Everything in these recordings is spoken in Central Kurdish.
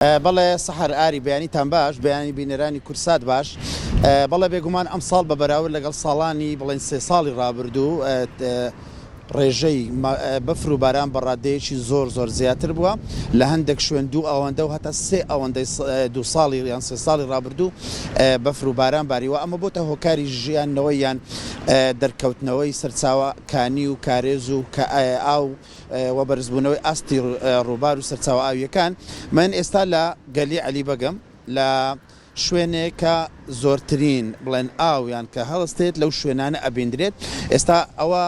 بەڵێ سەحەر ئاری بەیانیتان باش، بەیانی بینەرانی کوردسات باش. بەڵێ بێگومان ئەمساڵ بە بەراورد لەگەڵ ساڵانی بڵێن سێ ساڵی ڕابردوو ڕێژەی بەفر و باران بە ڕادەیەکی زۆر زۆر زیاتر بووە لە هەندێک شوێن دوو ئەوەندە و هەتا سێ ئەوەندەی دوو ساڵی یان سێ ساڵی ڕابردوو بەفر و باران باریوە ئەمە بۆتە هۆکاری ژیانەوەی یان دەرکەوتنەوەی سەرچاوە کانی و کارێز و ئاو و بەرزبوونەوەی ئاستی ڕووبار و سەرچاوە ئاوییەکان، من ئێستا لە گەلی عەلی بەگم لە شوێنێک کە زۆرترین بڵێن ئاو یان کە هەڵستێت لەو شوێنانە ئەبیندرێت، ئێستا ئەوە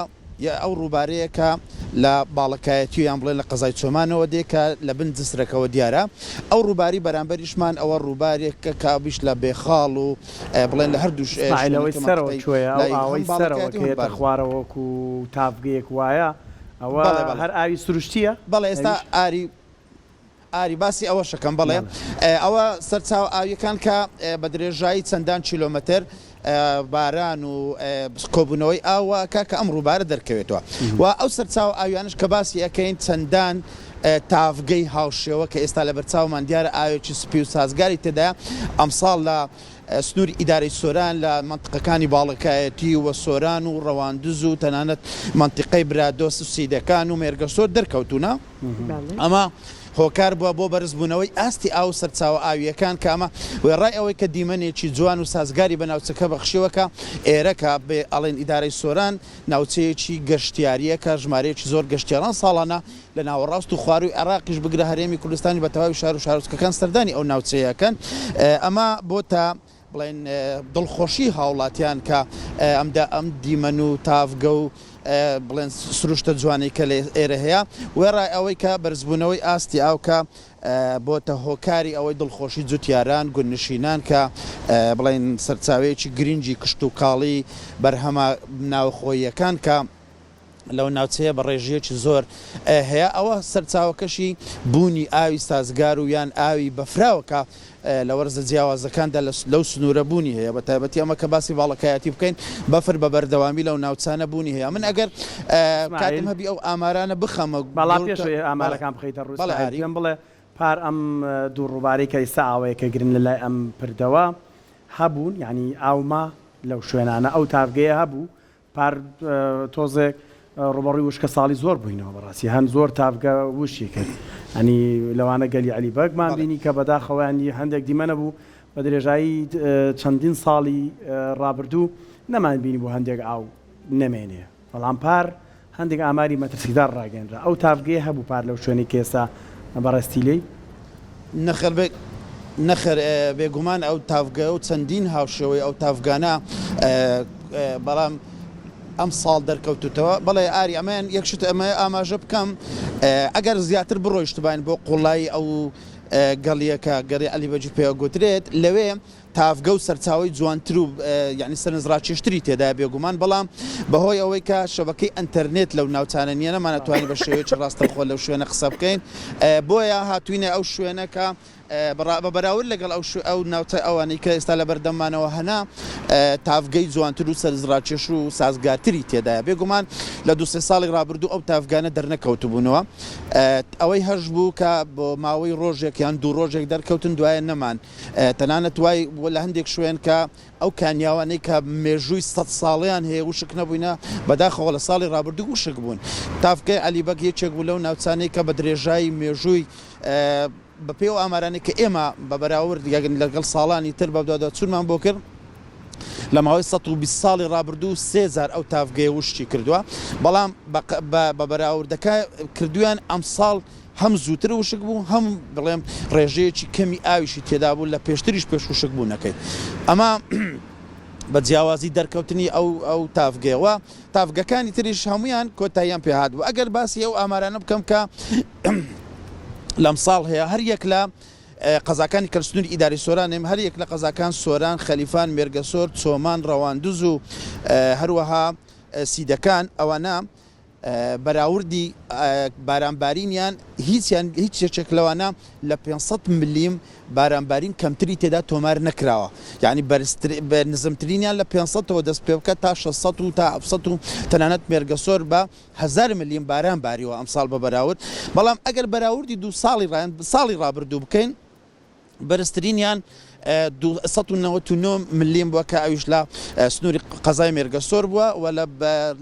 ئەو ڕووبارەیە کە لە باڵەکایەتی یان بڵێن لە قەزای چۆمانەوە دێ کە لە بن جسرەکەوە دیارە، ئەو ڕووباری بەرامبەریشمان ئەوە ڕووبارێکە کە ئەویش لە بێخاڵ و بڵێن لە هەردوو ئیسماعیل ئەوەی شوێنەکە سەرەوە مەنتیقەی کوێیە ئەو لای هەم ئاوەی سەرەوە باڵەکایەتی کە و هەم یەتە بارزان. خوارەوە وەکو تاڤگەیەک وایە ئەوە بەڵێ بەڵێ. هەر ئاوی سروشتییە بەڵێ ئێستا ئەویش؟ ئاری ئاری باسی ئەوەشەکەم بەڵێ بەڵێ. ئەوە سەرچاوە ئاوییەکان کە بە درێژایی چەندان کیلۆمەتر باران و کۆبوونەوەی ئاو وا ئەکا کە ئەم ڕووبارە دەرکەوێتەوە و ئەو سەرچاوە ئاویانەش کە باسی ئەکەین چەندان تاڤگەی هاوشێوە کە ئێستا لەبەرچاومان دیارە ئاوێکی سپی و سازگاری تێدایە ئەمساڵ لە سنووری ئیدارەی سۆران لە مەنتقەکانی باڵەکایەتی و سۆران و ڕەواندز و تەنانەت مەنتیقەی برادۆست و سیدەکان و مێرگەسۆر دەرکەوتوونە. ئەمە هۆکار بووە بۆ بەرزبوونەوەی ئاستی ئاو و سەرچاوە ئاوییەکان کە ئەمە وێڕای ئەوەی کە دیمەنێکی جوان و سازگاری بە ناوچەکە بەخشیوە کە ئێرە کە بێ ئەڵێن ئیدارەی سۆران ناوچەیەکی گەشتیارییە کە ژمارەیەکی زۆر گەشتیاران ساڵانە لە ناوەڕاست و خوارووی عێراقیش بگرە هەرێمی کوردستانیش بە تەواوی شار و شارۆچکەکان سەردانی ئەو ناوچەیە ئەکەن ئەمە بۆتە بڵێن دڵخۆشی هاوڵاتیان کە ئەمدا ئەم دیمەن و تاڤگە و بڵێن سروشتە جوانەی کە لە ئێرە هەیە وێڕای ئەوەی کە بەرزبوونەوەی ئاستی ئاو کە بۆتە هۆکاری ئەوەی دڵخۆشی جوتیاران گوندنشینان کە بڵێن سەرچاوەیەکی گرنگی کشتوکاڵی بەرهەمە ناوخۆییەکان کە لەو ناوچەیە بە ڕێژەیەکی زۆر هەیە ئەوە سەرچاوەکەشی بوونی ئاوی سازگار و یان ئاوی بەفراوە کە لە وەرزە جیاوازەکاندا لەو سنوورە بوونی هەیە بە تایبەتی ئەمە کە باسی باڵەکایەتی بکەین بەفر بە بەردەوامی لەو ناوچانە بوونی هەیە من ئەگەر کاتم ئیسماعیل هەبی ئەو ئامارانە بخەمە بەڵا گۆڕ پێش کە ئەوەی بەڵێ ئامارەکان بخەیتە ڕوو بەڵێ ئیسماعیل ئاری. پێم بڵێ پار ئەم دوو ڕووبارەی کە ئیستا ئاوەیەکە گرن لە لای ئەم پردەوە هەبوون یانی ئاو ما لەو شوێنانە ئەو تاڤگەیە هەبوو پار تۆزێک ڕوبەڕوی وشکە ساڵی زۆر بوینەوە بەڕاستی هەن زۆر تاڤگە وشکی کرد ینی لەوانە گەلی عەلی بەگمان بینی کە بەداخەوە ینی هەندێک دیمەنە بوو بە درێژایی چەندین ساڵی ڕابردوو نەمان بینی بۆ هەندێک ئاو نەمێنێ بەڵام پار هەندێک ئاماری مەترسیدار ڕاگەنرا ئەو تاڤگەیە هەبوو پار لەو شوێنەی کە ئێستا بەڕێزتی لێی. نەخێر بێ نەخێر بێگومان ئەو تاڤگە و چەندین هاوشێوەی ئەو تاڤگانە بەڵام ئەم ساڵ دەرکەوتوتەوە بەڵێ ئاری ئەمەیان یەک شت ئەمە ئاماژە بکەم ئەگەر زیاتر بڕۆیشتباین بۆ قوڵایی ئەو گەڵیەکە گەڕی عەلی بەگی پێوە گوترێت لەوێ تاڤگە و سەرچاوەی جوانتر و یانی سەرنجڕاکێشتری تێدایە بێگومان، بەڵام بەهۆی ئەوەی کە شەبەکەی ئەنتەرنێت لەو ناوچانە نییە نەمانتوانی بە شێوەیەکی ڕاستەوخۆ لەو شوێنە قسە بکەین بۆیە هاتووینە ئەو شوێنە کە بە بەراورد لەگەڵ ئەو ئەو ناوچە ئەوانەی کە ئێستا لە بەردەممانەوە هەنا تاڤگەی جوانتر و سەرنجڕاکێش و سازگارتری تێدایە بێگومان لە دوو سێ ساڵی ڕابردوو ئەو تاڤگانە دەرنەکەوتبوونەوە ئەوەی هەش بوو کە بۆ ماوەی ڕۆژێک یان دوو ڕۆژێک دەرکەوتن دوایە نەمان تەنانەت وای بووە لە هەندێک شوێن کە ئەو کانیاوانەی کە مێژووی سەد ساڵیان هەیە وشک نەبووینە، بەداخەوە لە ساڵی ڕابردوو وشک بوون. تاڤگەی عەلی بەگ یەکێک بوو لەو ناوچانەی کە بە درێژایی مێژووی بەپێی ئەو ئامارانەی کە ئێمە بە بەراورد لەگەڵ ساڵانی تر بەدواداچوونمان بۆ کرد، لە ماوەی 120 ساڵی ڕابردوو سێ جار ئەو تاڤگەیە وشکی کردووە، بەڵام بە بەراوردەکە کردوویان ئەمساڵ هەم زووتر وشک بوو هەم بڵێم ڕێژەیەکی کەمی ئاویشی تێدا بوو لە پێشتریش پێش وشک بوونەکەی ئەمە بە جیاوازی دەرکەوتنی ئەو ئەو تاڤگەیەوە تاڤگەکانی تریش هەمویان کۆتاییان پێهات بوو ئەگەر باسی ئەو ئامارانە بکەم کە لەم ساڵ هەیە هەر یەک لە قەزاکانی کە سنووری ئیداری سۆرانم هەر یەک لە قەزاکان سۆران خەلیفان مێرگەسۆر چۆمان ڕەواندز و هەروەها سیدەکان ئەوانە بەراوردی بارانبارینیان هیچیان هیچ یەکێک لەوانە لە 500 ملیم بارانبارین کەمتری تێدا تۆمار نەکراوە یعنی بەرزتر نزمترینیان لە 500ەوە دەست پێ بکە تا 600 و تا 700 و تەنانەت مێرگەسۆر بە 1000 ملیم باران باریوە ئەمساڵ بە بەراورد بەڵام ئەگەر بەراوردی دوو ساڵی ساڵی ڕابردوو بکەین. بەرزترینیان 299 ملیم بووە کە ئەویش لە سنووری قەزای مێرگەسۆر بووە و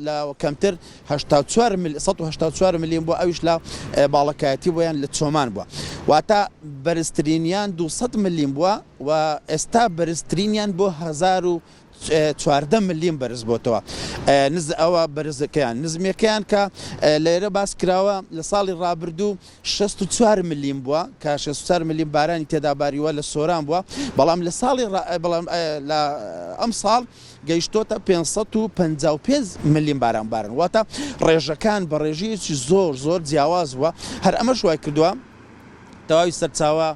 لە کەمتر 184 ملیم بووە ئەویش لە باڵەکایەتی بووە یان لە چۆمان بووە واتە بەرزترینیان 200 ملیم بووە و ئێستا بەرزترینیان بۆ 1014 ملیم بەرز بۆتەوە نز ئەوە بەرزەکەیان نزمیەکەیان کە لێرە باس کراوە لە ساڵی ڕابردوو 64 ملیم بووە کە 64 ملیم بارانی تێدا باریوە لە سۆران بووە بەڵام لە ساڵی بەڵام لە ئەم ساڵ گەیشتۆتە 555 ملیم باران بارن واتە ڕێژەکان بە ڕێژەیەکی زۆر زۆر جیاواز بووە هەر ئەمەش وای کردووە تەواوی سەرچاوە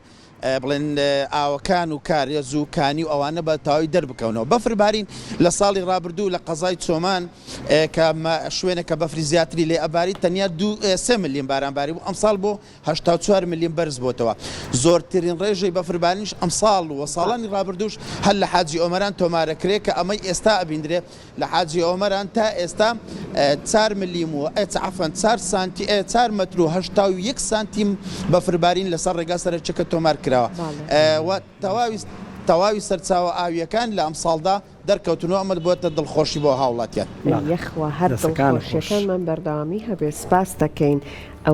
بڵێن ئاوەکان و کارێز و کانی و ئەوانە بە تەواوی دەربکەونەوە. بەفر بارین لە ساڵی ڕابردوو لە قەزای چۆمان کە شوێنێکە بەفری زیاتری لێ ئەباری تەنیا دوو سێ ملیم باران باری بوو ئەمساڵ بۆ 84 ملیم بەرز بۆتەوە. زۆرترین ڕێژەی بەفر بارینیش ئەمساڵ و ساڵانی ڕابردووش هەر لە حاجی ئۆمەران تۆمارەکرێ کە ئەمەی ئێستا ئەبیندرێ لە حاجی ئۆمەران تا ئێستا چار ملیم و عەفوەن چار سانتی چار مەتر و 81 سانتیم بەفربارین لەسەر ڕێگا سەرەکیەکە تۆمار کراوە و تەواوی تەواوی سەرچاوە ئاوییەکان لە ئەمساڵدا دەرکەوتن و ئەمە بووەتە دڵخۆشی بۆ هاوڵاتیان. یەخوا هەر دڵخۆشیەکانمان بەردەوامی هەبێ سپاست دەکەین ئەوەی.